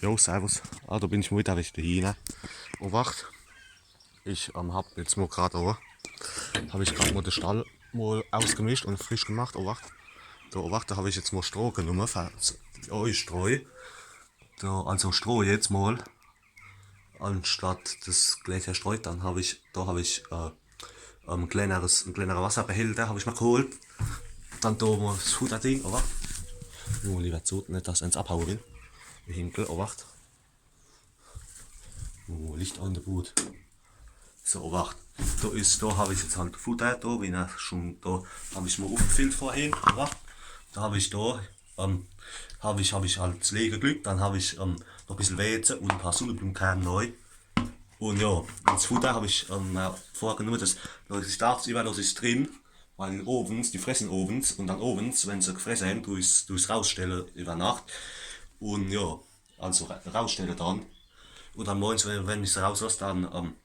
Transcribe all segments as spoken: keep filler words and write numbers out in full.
Jo, servus. Ah, do bin ich mol widder wege de Hiehner. Owacht. Ich, ähm, hab jetzt mol grad, oh, hab ich grad mol de Stall mol ausgemischt un frisch gemacht. Owacht. Do, owacht, do hab ich jetzt mol Stroh genumme, fer die Eistreu. Do, also Stroh jetzt mol. Anstatt des Gläserstreu, dann hab ich, do hab ich, äh, ähm, kleineres, en kleinere Wasserbehälter hab ich mer geholt. Dann do mol des Futterding, owacht. Nur liewer zu, net dass ens abhaue will. De Hinkel, owacht. Oh, Licht an de Bud. So, owacht. Do is, do hab ich jetzt halt Futter, do, wie er schon, do hab ich mol uffgefillt vorhin, owacht. Do hab ich do, ähm, hab ich, hab ich halt des Legeglück, dann hab ich, ähm, noch bissel Weeze un e paar Sunneblumkern nei. Un jo, des Futter hab ich, ähm, jo, vorgenumme, des loss ich dagsiwwer, loss ich's drin, weil owends, die fresse owends un dann owends, wenn se gefresse hen, du ich's, du ich's rausstelle iwwer Nacht. Un jo, also ra-, rausstelle dann. Un dann morgens, wenn, wenn ich se rausloss, dann, ähm,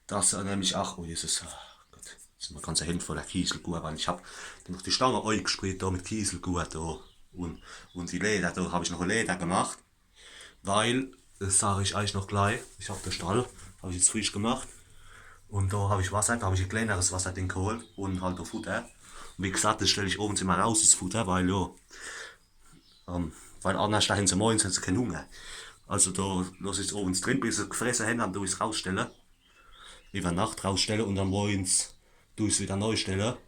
des, äh, nämlich, ach, oh Jesus, oh Gott, jetzt sin mer ganze Händ voller Kieselgur, weil ich hab dann noch die Stange eigesprüht do mit Kieselgur do. Un, un die Leder, do hab ich noch e Leder gemacht. Weil, des sag ich eich noch glei, ich hab de Stall, hab ich jetzt frisch gemacht. Un do hab ich Wasser, do hab ich e kleineres Wasserding geholt un halt do Futter. Un wie gesagt, des stell ich owends immer raus, des Futter, weil, jo, ähm, weil annerscht, do hen se morgens, hen se kän Hunger. Also do loss ich's owends drin, bis se gefresse hen, dann du ich's rausstelle. Iwwer Nacht rausstelle un dann morgens du ich's widder nei stelle.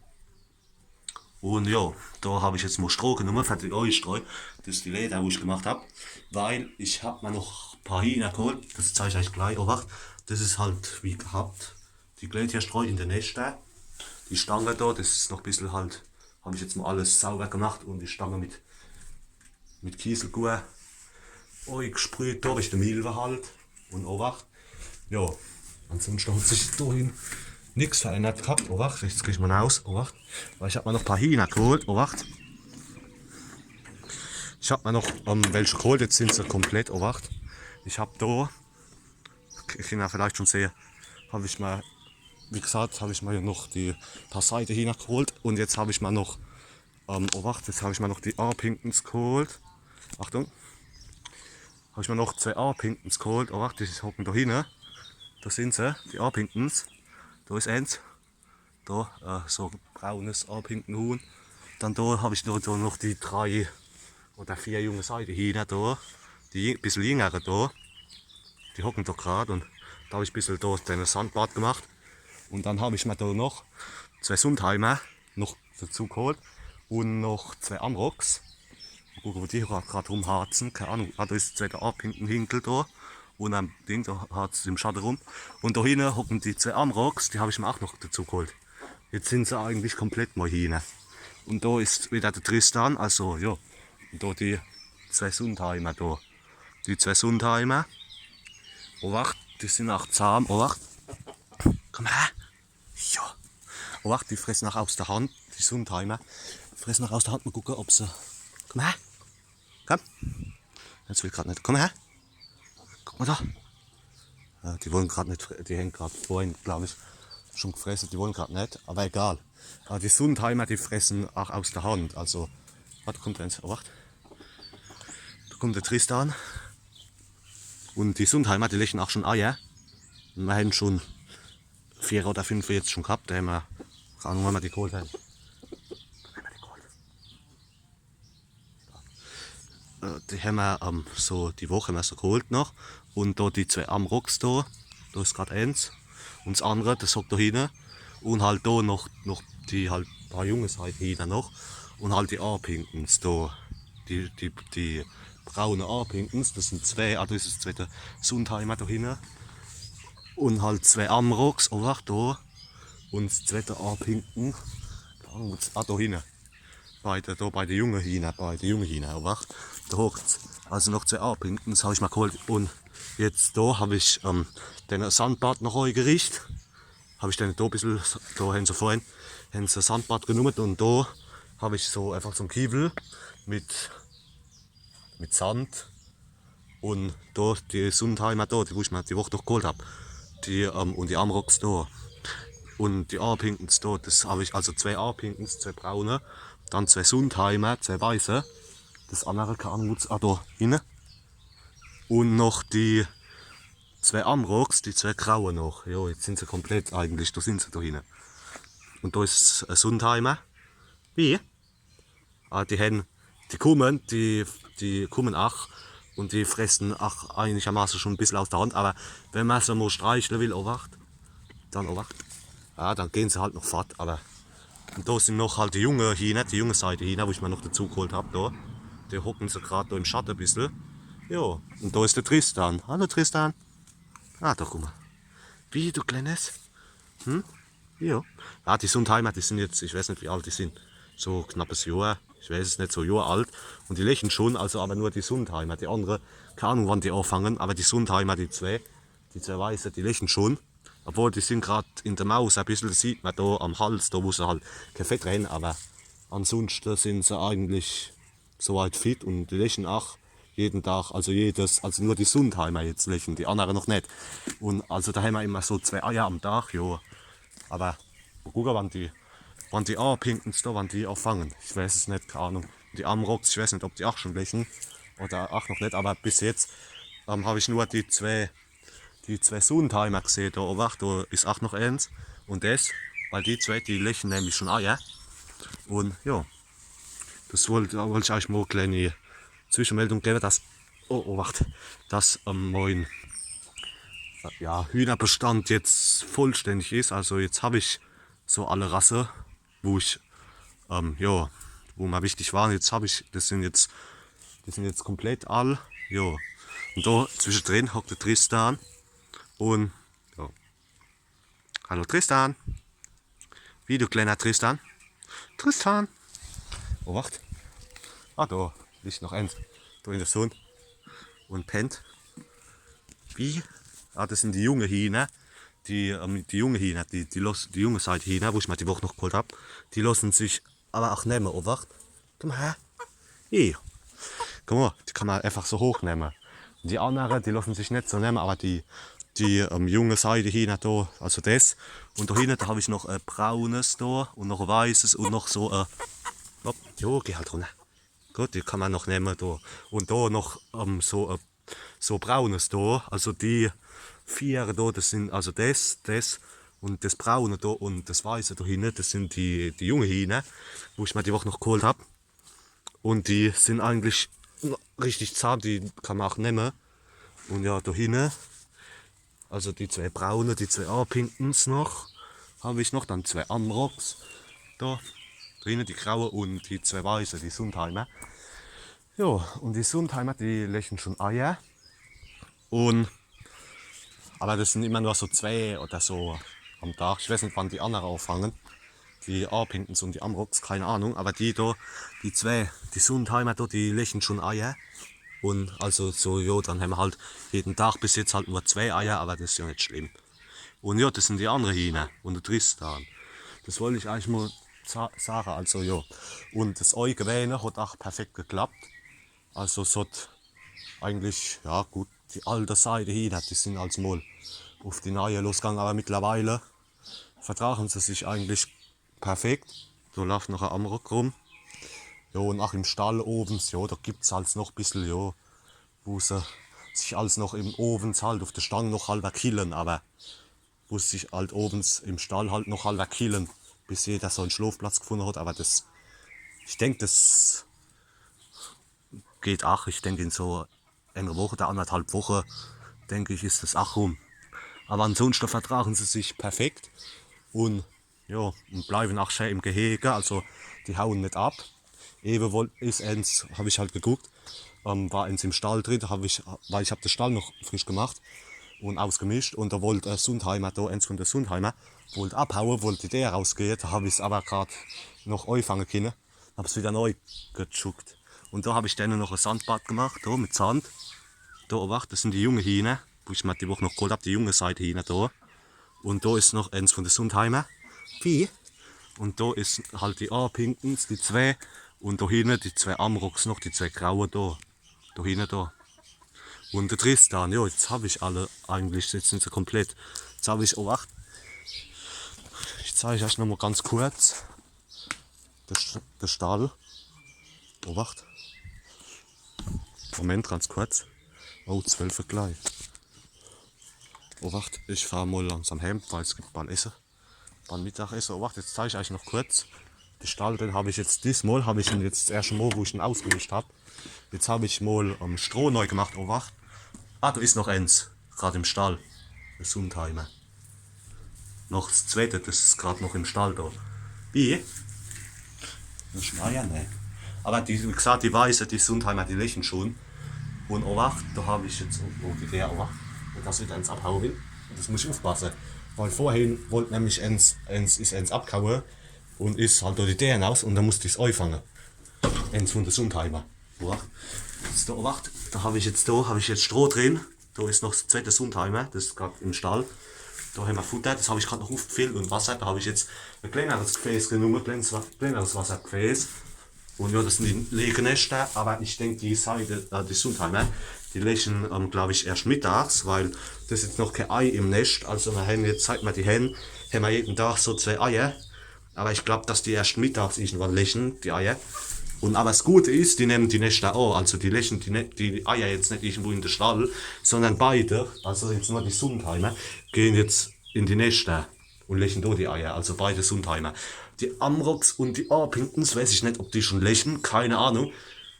Un jo, do hab ich jetzt mol Stroh genumme fer die Eistreu. Des is die Leder, wo ich gemacht hab. Weil ich hab mer noch e paar Hiehner geholt. Des zeig ich eich glei. Owacht, des is halt wie gehabt. Die Gläserstreu in de Neschter. Die Stange do, des is noch bissel halt, hab ich jetzt mol alles sauwer gemacht un die Stange mit, mit Kieselgur eigesprüht, do hab ich de Milwe halt. Un owacht. Jo, ansonschte hot sich do hin nix verännert gehabt. Owacht, jetzt geh ich mol raus. Owacht. Weil ich hab mer noch e paar Hiehner geholt. Owacht. Ich hab mer noch, ähm, welche geholt, jetzt sin se komplett. Owacht. Ich hab do, k-, kann er vielleicht schon sehe, hab ich mer, wie gesagt, hab ich mer jo noch die paar Seidehiehner geholt un jetzt hab ich mer noch, ähm, owacht, jetzt hab ich mer noch die Orpingtons geholt. Achtung. Hab ich mer noch zwee Orpingtons geholt. Owacht, die hocken do hinne. Do sin se, die Orpingtons. Do is ens. Do, äh, so braunes Orpington-Huhn. Dann do hab ich do, do noch die drei oder vier junge Seidehiehner do. Die bissel jingere do. Die hocken do grad un do hab ich bissel do de Sandbad gemacht. Un dann hab ich mer do noch zwee Sundheimer noch dezu geholt un noch zwee Amrocks. Mol gucke, wo die grad, grad rumharze. Kän Ahnung. Ah, do is de zwette Orpington-Hinkel do. Un am Ding, do harzt se im Schatte rum. Un do hinne hocken die zwee Amrocks, die hab ich mer ach noch dezu geholt. Jetzt sin se eigentlich komplett mol Hiehner. Un do is widder de Tristan, also, jo. Un do die zwee Sundheimer do. Die zwee Sundheimer. Owacht, die sin ach zahm. Owacht. Komm her. Jo. Owacht, die fresse ach aus de Hand. Die Sundheimer fresse ach aus de Hand. Mol gucke, ob se. Komm her. Komm. Jetzt will grad net. Komm her. Guck mol do. Ja, die wolle grad net fre-, die hen grad vorhin, glaab ich, schon gefresse. Die wolle grad net. Awwer egal. Awwer die Sundheimer, die fresse ach aus de Hand. Also, wart, kummt ens. Owacht. Do kummt de Tristan. Un die Sundheimer, die leche ach schon Eier. Mer hen schon vier oder fünf jetzt schon gehabt, do hen mer, kän Ahnung, wann mer die geholt hen. Wann hen mer die geholt? Äh, die hen mer, ähm, so die Woch hen mer se geholt noch. Un do die zwee Amrocks do, do is grad ens. Un s annere, des hockt do hinne. Un halt do noch, noch die halt paar junge Seidehiehner noch. Un halt die Orpingtons do. Die, die, die braune Orpingtons, des sin zwee, ah, do is des zwette Sundheimer do hinne. Un halt zwee Amrocks, Owacht, do. Un s zwette Orpington. Kän Ahnung, wo's, ah, do hinne. Bei de, do bei de junge Hiehner, bei de junge Hiehner, Owacht. Do hockt's. Also noch zwee Orpingtons hab ich mer geholt. Un jetzt do hab ich, ähm, denne Sandbad noch eigericht. Hab ich denne do bissel, do hen se vorhin, hen se Sandbad genumme un do hab ich so einfach so en Kiewel mit, mit Sand un do die Sundheimer do, die, wo ich mer die Woch doch geholt hab. Die, ähm, un die Amrocks do. Un die Orpingtons do, des hab ich, also zwee Orpingtons, zwee braune, dann zwee Sundheimer, zwee weiße. Des annere, kän Ahnung, wo's, ah, do hinne. Un noch die zwee Amrocks, die zwee graue noch. Jo, jetzt sin se komplett eigentlich, do sin se do hinne. Un do is e Sundheimer. Wie? Ah, die hen, die kummen, die, die kummen ach un die fressen ach einigermaße schun e bissel aus de Hand, awwer wenn mer se mol streichle will, Owacht, dann, Owacht, ja, dann gehn se halt noch fort, awwer un do sin noch halt die junge Hiehner, die junge Seidehiehner, wo ich mer noch dezu geholt hab, do. Die hocken se grad do im Schatte e bissel. Jo, un do is de Tristan. Hallo Tristan. Ah, do, guck mol. Wie, du Klennes? Hm? Jo. Ja, die Sundheimer, die sin jetzt, ich weeß net, wie alt die sin. So knappes Johr, ich weeß es net, so Johr alt. Un die lechen schun, also awwer nur die Sundheimer. Die annere, kee Ahnung, wann die aafangen, awwer die Sundheimer, die zwee, die zwee Weiße, die lechen schun. Obwohl, die sin grad in de Maus e bissel, des sieht mer do am Hals, do wo se halt kee Feddere hen, awwer ansunschte sin se eigentlich so weit fit un die lechen ach jeden Dag, also jedes, also nur die Sundheimer jetzt lechen, die annere noch net. Un also do hemmer immer so zwee Eier am Dag, jo. Awwer mol gucke, wann die, wann die Orpingtons do, wann die aafangen. Ich weeß es net, kee Ahnung. Die Amrocks, ich weeß net, ob die ach schun lechen oder ach noch net, awwer bis jetzt, ähm, hab ich nur die zwee, die zwee Sundheimer gesehn. Do, Owacht, do is ach noch eens. Un des, weil die zwee, die lechen nämlich schun Eier. Un jo, des wollt, do wollt ich eich mol e klääni Zwischemeldung gewwe, dass, oh, Owacht, dass, ähm, mei, ja, Hiehnerbestand jetzt vollständig is. Also jetzt hab ich so alle Rasse, wo ich, ähm, jo, wo mer wichtig waren. Jetzt hab ich, des sin jetzt, die sin jetzt komplett all, jo. Un do zwischedrin hockt de Tristan un, jo. Hallo Tristan. Wie, du klääner Tristan? Tristan. Owacht. Ah, do licht noch eens. Do in de Sunn. Un pennt. Wie? Ah, des sin die junge Hiehner. Die, ähm, die junge Hiehner, die, die, los, die junge Seidehiehner, wo ich mer die Woch noch geholt hab, die lossen sich awwer ach nemme, Owacht. Guck mol her. Hey. Guck mol, die kann mer einfach so hoch nemme. Die annere, die lossen sich net so nemme, awwer die, die, ähm, junge Seidehiehner do, also des. Un do hinne, do hab ich noch e braunes do un noch e weißes un noch so, äh, hopp, jo, geh halt runner. Gut, die kann mer noch nemme do. Un do noch, ähm, so, äh, so braunes do. Also die viere do, des sin also des, des un des braune do un des weiße do hinne, des sin die, die junge Hiehner, wo ich mer die Woch noch geholt hab. Un die sin eigentlich richtig zahm, die kann mer ach nemme. Un jo, do hinne, also die zwee braune, die zwee Orpingtons noch, hab ich noch, dann zwee Amrocks. Do, do hinne die graue un die zwee weiße, die Sundheimer. Jo, un die Sundheimer, die lechen schun Eier. Un, awwer des sin immer nur so zwee oder so am Dag. Ich weeß net, wann die annere aafangen. Die Orpingtons un die Amrocks, kee Ahnung. Awwer die do, die zwee, die Sundheimer do, die lechen schun Eier. Un also so, jo, dann hemmer halt jeden Dag bis jetzt halt nur zwee Eier, awwer des is jo net schlimm. Un jo, des sin die annere Hiehner un de Tristan. Des wollt ich eich mol sa-, sage, also jo. Un des Eigewähne hot ach perfekt geklappt. Also es hot eigentlich, ja gut, die alte Seidehiehner, die sin als mol uf die neie losgang, awwer mittlerweile vertragen se sich eigentlich perfekt. Do laaft noch e Amrock rum. Jo, un ach im Stall owens, jo, do gibt's als noch bissel, jo, wo se sich als noch im owens halt uf de Stang noch halwer killen, awwer wo se sich halt owens im Stall halt noch halwer killen, bis jeder sein Schlofplatz gefunne hot. Awwer des, ich denk, des geht ach, ich denk, in so ener Woch oder annerthalb Woche, denk ich, is des ach rum. Awwer ansunschte vertragen se sich perfekt un, jo, un bleiwen ach schää im Gehege, also die hauen net ab. Ewe wollt, is ens, hab ich halt geguckt, ähm, war ens im Stall drin, do hab ich, weil ich hab de Stall noch frisch gemacht un ausgemischt un do wollt, äh, Sundheimer, do ens vun de Sundheimer, wollt abhaue, wollt die Deer rausgehe, do hab ich's awwer grad noch eifange kinne, hab's widder nei gezuckt. Un do hab ich denne noch e Sandbad gemacht, do mit Sand. Do, Obacht, des sin die junge Hiehner, wo ich mer die Woch noch geholt hab, die junge Seidehiehner do. Un do is noch ens vun de Sundheimer Vieh. Un do is halt die Orpingtons, die zwee. Un do hinne die zwee Amrocks noch, die zwee graue do. Do hinne do. Un de Tristan, jo, jetzt hab ich alle eigentlich, jetzt sin se komplett. Jetzt hab ich, Obacht, ich zeig eich nochmol ganz kurz de St-, de Stall. Obacht. Moment, ganz kurz. Oh, zwölf gleich. Oh, wart, ich fahr mol langsam heem, weil es gibt bald Esse. Bald Mittagesse. Oh, wart, jetzt zeig ich eich noch kurz. De Stall, den hab ich jetzt, diesmol hab ich en jetzt das erschte Mol, wo ich en ausgemischt hab. Jetzt hab ich mol, ähm, Stroh nei gemacht, oh, wart. Ah, do is noch ens, grad im Stall. De Sundheimer. Noch das zweite, das is grad noch im Stall do. Wie? Das is schon Eier, ne? Aber die, wie gesagt, die weiße, die Sundheimer, die lechen schon. Und Obacht, da hab ich jetzt, oh, oh, die Deer, Obacht. Und das wird ens abhaue will. Und das muss ich aufpasse. Weil vorhin wollt nämlich ens, ens, is ens abgehaue und is halt durch die Deer hinaus und da musst ich's eifange. Ens von de Sundheimer. Obacht. Jetzt da, Obacht, da hab ich jetzt, da hab ich jetzt Stroh drin. Da is noch das zweite Sundheimer, das is grad im Stall. Da hemmer Futter, das hab ich grad noch aufgefüllt und Wasser. Da hab ich jetzt e kleineres Gefäß genommen, e kleines, Wa- kleineres Wassergefäß. Und ja, das sind die Legeneschter, aber ich denk, die Seide, äh, die Sundheimer, die lechen, ähm, glaub ich, erst mittags, weil das is jetzt noch kein Ei im Nest. Also wir haben jetzt, seit wir die haben, haben wir jeden Tag so zwei Eier. Aber ich glaub, dass die erst mittags irgendwann lechen, die Eier. Und aber das Gute is, die nehmen die Neschter an. Also die lechen die, ne die Eier jetzt net irgendwo in de Stall, sondern beide, also jetzt nur die Sundheimer, gehen jetzt in die Neschter und lechen do die Eier. Also beide Sundheimer. Die Amrocks und die Orpingtons, weiß ich net, ob die schon lechen, keine Ahnung.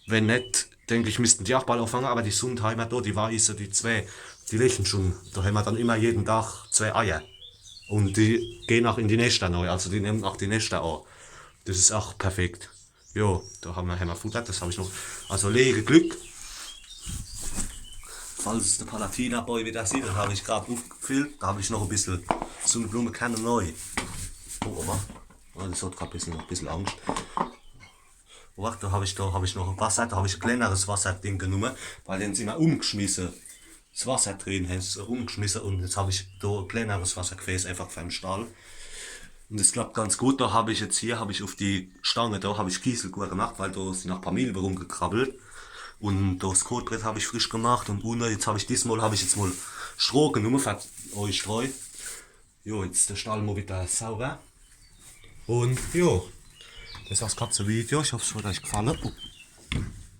Wenn net, denk ich, müssten die auch bald anfangen, aber die Sundheimer do, die weiße, die zwei, die lechen schon. Da haben wir dann immer jeden Tag zwei Eier. Und die gehen auch in die Neschter neu, also die nehmen auch die Neschter an. Das is auch perfekt. Jo, da haben wir, haben wir Futter, das hab ich noch. Also Legeglück. Falls es der Palatina-Boy wieder sieht, dann hab ich grad aufgefüllt, da hab ich noch e bissel Sonnenblumenkerne neu. Oh, aber, oh, das hat grad e bissel, noch e bissel Angst. Wart, da hab ich, da hab ich noch Wasser, da hab ich e kleineres Wasserding genommen, weil den sind immer umgeschmissen. Das Wasser drin, haben sie umgeschmissen und jetzt hab ich da e kleineres Wassergefäß einfach für den Stall. Und es klappt ganz gut, da hab ich jetzt hier, hab ich auf die Stange, da hab ich Kieselgur gemacht, weil da sind noch e paar Milbe rumgekrabbelt. Und das Kotbrett hab ich frisch gemacht und unten, jetzt hab ich diesmal, hab ich jetzt mal Stroh genommen, für Eustreu. Jo, jetzt is der Stall mal wieder sauber. Und jo, das war's grad zum Video. Ich hoffe, es hat euch gefallen. Oh.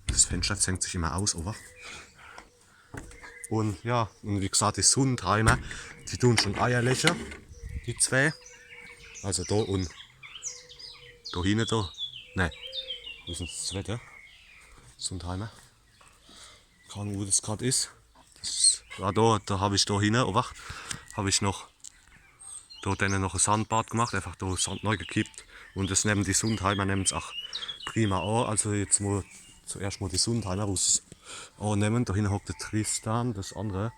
Das Fenster hängt sich immer aus, aber. Und ja, und wie gesagt, die Sundheimer, die tun schon Eier lechen, die zwei. Also da und da hinten da. Ne, wo is denn das zweite? Sundheimer. Keine Ahnung, wo das grad is. Das, ah, da, da hab ich da hinten, Obacht, hab ich noch da denen noch e Sandbad gemacht, einfach da Sand neu gekippt. Und das nehmen die Sundheimer, nehmen's auch prima an. Also jetzt mal zuerst mal die Sundheimer, wo's annehmen. Da hinten hockt der Tristan, das andere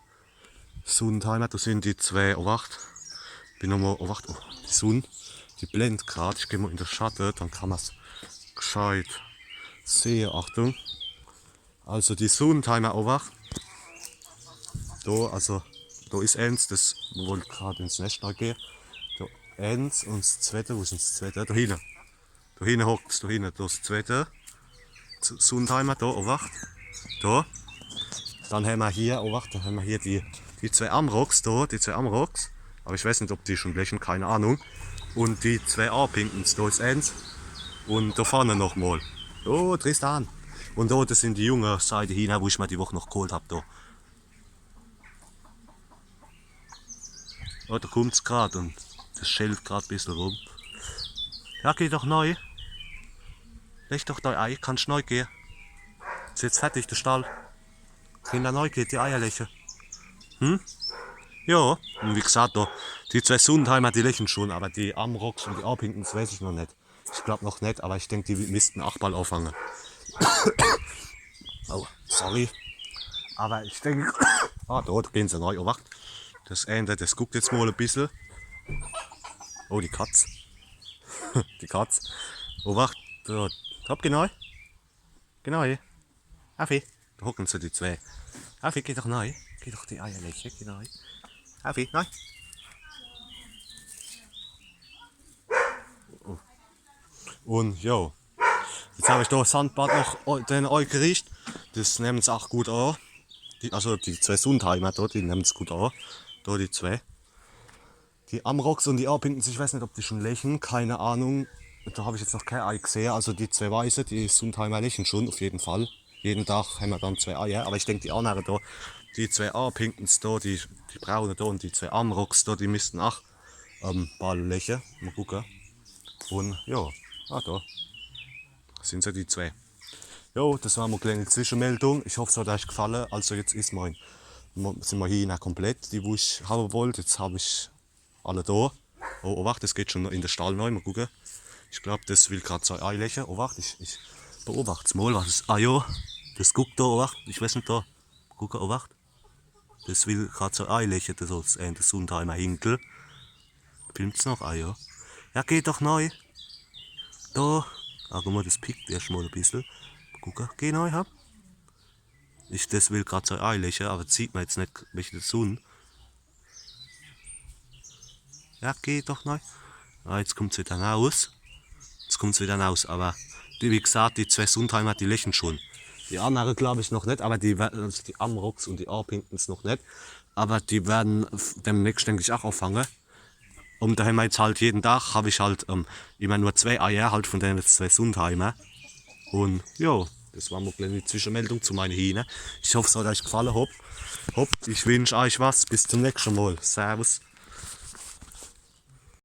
Sundheimer, da sind die zwei, Obacht. Bin nochmal, Obacht, oh, die Sonne, die blendet grad. Ich geh mal in der Schatte, dann kann man's gescheit sehen. Achtung. Also die Sundheimer, Obacht. Da, also, da is ens, das wollt grad ins Nest gehen. Da ens und das zweite, wo is denn das zweite? Da hinten. Da hinten hockt's, da hinten, das zweite. S- Sundheimer, da, Obacht. Da. Dann haben wir hier, Obacht, dann haben wir hier die, die zwei Amrocks da, die zwei Amrocks. Aber ich weiß nicht, ob die schon blechen, keine Ahnung. Und die zwei Orpingtons, da is ens. Und da vorne nochmal. Oh, Tristan. Und da, das sind die junge Seidehühner, wo ich mir die Woche noch geholt hab, da. Oh, da kommt's grad und das schellt grad e bissel rum. Ja, geh doch neu. Leg doch dei Ei, kannst neu gehen. Is jetzt fertig, der Stall. Kinder, neu geht, die Eier lechen. Hm? Ja, und wie gesagt, da, die zwei Sundheimer, die lechen schon, aber die Amrocks und die Orpingtons weiß ich noch nicht. Ich glaub noch nicht, aber ich denk, die müssten auch bald anfangen. Oh, sorry. Aber ich denk, ah, dort gehen sie neu. Oh, wart. Das eine, das guckt jetzt mal ein bisschen. Oh, die Katz. Die Katz. Oh, wart. Dort. Hopp, genau. Genau hier. Affi, da hocken sie, die zwei. Affi, geh doch rein. Geh doch die Eier lecken, geh rein. Affi, nein. Oh. Und ja, jetzt hab ich da Sandbad noch o- den eingerichtet. Das nehmen sie auch gut an. Die, also die zwei Sundheimer dort, die nehmen es gut an. Da die zwei. Die Amrocks und die Orpingtons, ich weiß nicht, ob die schon lechen, keine Ahnung. Da hab ich jetzt noch kein Ei gesehen. Also die zwei Weiße, die Sundheimer lechen schon, auf jeden Fall. jeden Tag hämmer dann zwee Eier. Awwer ich denk, die annere do, die zwee Orpingtons do, die, die braune do un die zwee Amrocks do, die missten ach ähm, ball leche. Mol gucke. Un jo, ah, do sin se, die zwee. Jo, des war mol e klääni Zwischemeldung. Ich hoff, es hot eich gfalle. Also jetzt is mei, mo-, sin mei Hiehner komplett, die wo ich hawwe wollt. Jetzt hab ich alle do. Oh, Owacht, des geht schun in de Stall nei. Mol gucke. Ich glaab, des will grad sei Ei leche. Owacht, ich, ich beowacht's mol, was es. Ah jo, des guckt do, Owacht. Ich weeß net, do. Gucke, Owacht. Des will grad sei Ei leche, des soll's, äh, des Sundheimer Hinkel. Filmt's noch? Ah jo. Ja, geh doch nei. Do. Ah, guck mol, des pickt erscht mol e bissel. Gucke, geh nei, ha. Ich, des will grad sei Ei leche, awwer sieht mer jetzt net, welche des Sund. Ja, geh doch nei. Ah, jetzt kummt's widder naus. Jetzt kummt's widder naus, awwer die, wie gsaat, die zwee Sundheimer, die lechen schun. Die annere glaab ich noch net, awwer die wer-, also die Amrocks un die Orpingtons noch net. Awwer die werre f-, demnächscht, denk ich, ach aafange. Un do hämmer jetzt halt jeden Tag, hab ich halt ähm, immer nur zwee Eier halt vun dene zwee Sundheimer. Un jo, des war mol e klääni Zwischemeldung zu meine Hiehner. Ich hoff, es hot eich gfalle. Hopp, hopp, ich winsch eich was. Bis zum nächschte Mol. Servus.